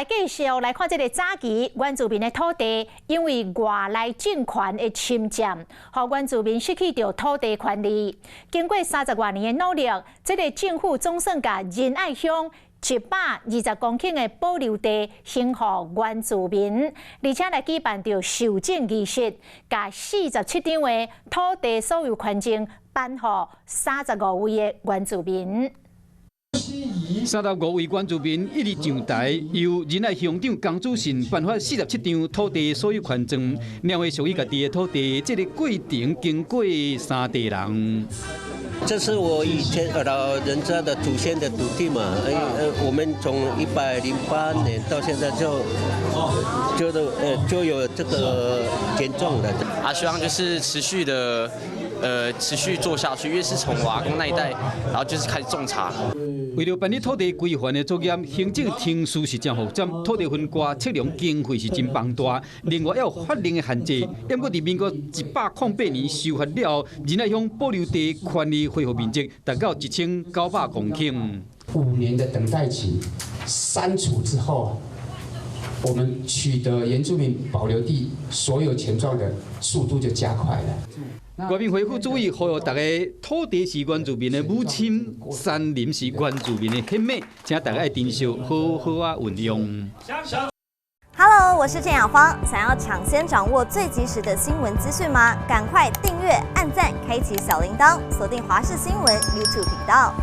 來繼續來看這个早期原住民的土地，因為外來政權的侵佔，予原住民失去著土地權利。經過30外年的努力，這个政府總算共仁愛鄉120公頃的保留地還予原住民，而且來舉辦著受證儀式，共47張的土地所有權證頒予35位的原住民。35位原住民一直上台，由仁愛鄉長江主信頒發47張土地所有權證，領回屬於家己的土地。這个過程經過三代人。這是我以前老人家的祖先的土地嘛，我們從108年到現在就有這個權狀的。啊，希望就是持續的，持續做下去，因為是從我阿公那一代，然後就是開始種茶。為了辦理土地歸還的作業，行政程序是真複雜，土地分割測量經費是真龐大，另外還有法令的限制。不過佇民國108年修法了後，仁愛鄉保留地權利恢復面積達到1900公頃。5年的等待期刪除之後，我們取得原住民保留地所有權狀的速度就加快了。原民會副主委呼籲大家，土地是原住民的母親，山林是原住民的血脈，請大家愛珍惜，好好仔運用。 Hello，我是鄭雅芳，想要搶先掌握最及時的新聞資訊嗎？趕快訂閱、按讚、開啟小鈴鐺，鎖定華視新聞 YouTube 頻道。